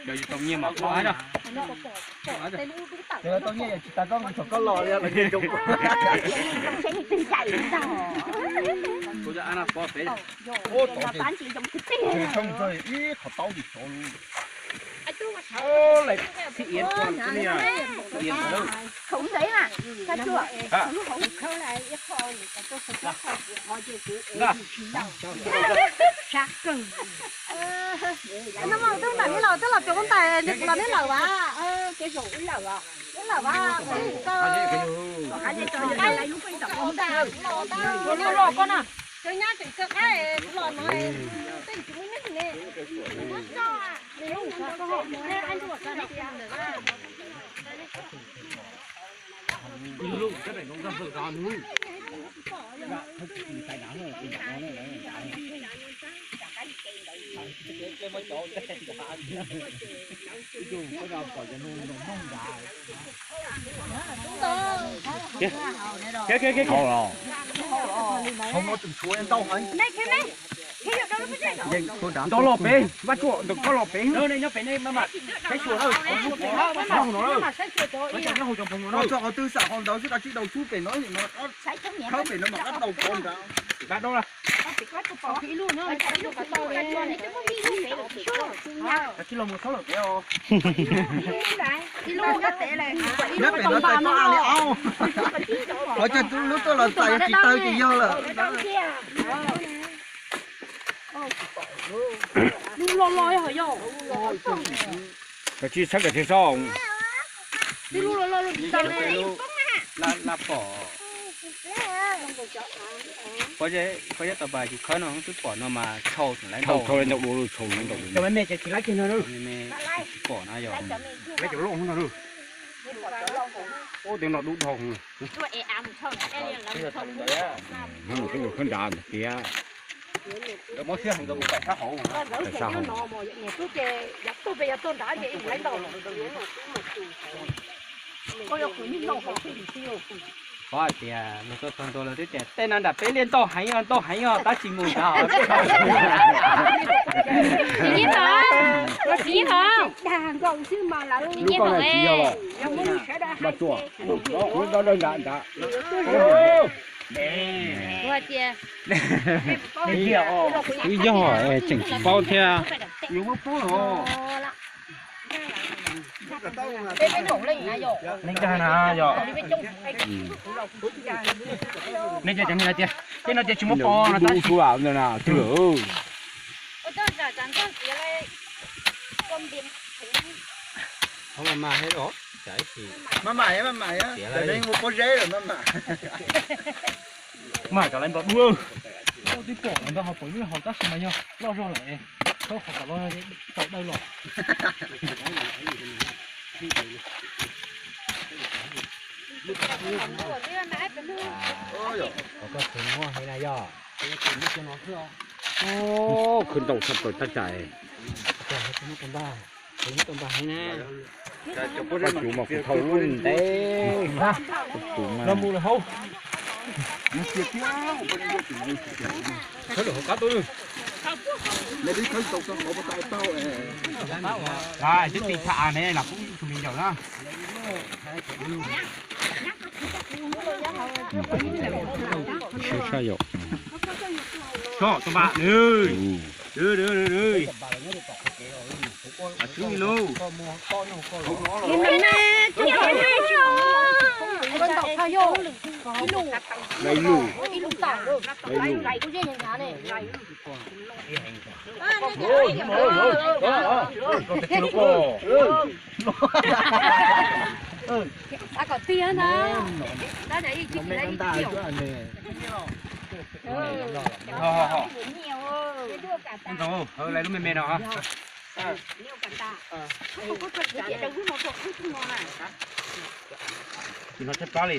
Yog tau nyiaj mas koj hais na. Tsis tau nyiaj tsis tas koj mus txog koj los li los nyiaj zoo. Kuv cov a na pov pem. Ub, tau ces txhob mus txog ib qhov taub tis sov lub. Ub, lawv txhib iav txog ni, iav ntawd. Twb los cov ntawm neb los, twb los cov ntawm los neb lawm vas. Wb lawm vas, lub loj koj na. Cov nyab tseem kawg qab los no, tej tsis muaj neeg ne. Ntau los pem, Vaj Tsuam, ntau koj los pem. Nyob pem ne, maj mam saib xyuas na, nyob hauv no, nyob hauv tsoom phoom no na. Txog qhov twg xam qhov ntawd xwb, koj tsis tau txhub pem no, khawb pem no mas koj tau pov nrad. Nrad dau lawm. Koj tsis los mus txhob lawm pem os. Nyob pem no txais koj a li ob. Qhov chaw lub tuaj los txais tsis tau ces yog lawm. Lub loj loj yog. Koj tsis txhob kawm thiab sob. Twb lub loj loj lub tsis tau li. Laj pom. Peb cov tau pas yus khawb no twb pom no mas tshau lawv ntau, tshau lawv ntau dua, tshau lawv ntau dua. Cov me ces tsis laib kiag no, me tsis pom na yog. Lawv cov loj no. Ub, tej no dub dhau. Khawb nrad tiag. Qhov hais tias luag tuaj txog ntua lawv twb tias tej no nram peb liaj ntau heev os, ntau heev os, tab sis mus nrad. Lub koj na tsis yog los, Vaj Tsuam, lub dawb dawb nrad nrad. Twb yog tseem tsis paub thiab. Neeg cag na yog. Nej cov, cov neeg no tias, tej no tias tsis muaj pos no tab sis. Maj mam, maj mam, cov neeg ua pob zeb lawm maj mam. Maj mam cov lawv nplog dua. Twb pom ntau hauv pom ib lub hauv tab sis mas yog loj zog lawm, khawb qhov kom loj zog tau dawb los. Koj tsis muaj heev na yog. Khwv ntau tshaj plaws tab sis. Koj tsis muaj tau npag heev na. Koj tsis muaj tau npag heev na. Koj tsis muaj tau npag heev na. Los mus lawm hauv. Khawb lawm hauv qab tuaj. Twb ti tha av ne, lam pub tus me nyuam na. Sib sab yom. Tso tau npam nws. Nws nws nws nws. Ua tshwj lub. Ib lub, ib lub, ib lub. Kom tiag na. Ntxoov, lawv lub me me no. Tsis no tshaib plab li.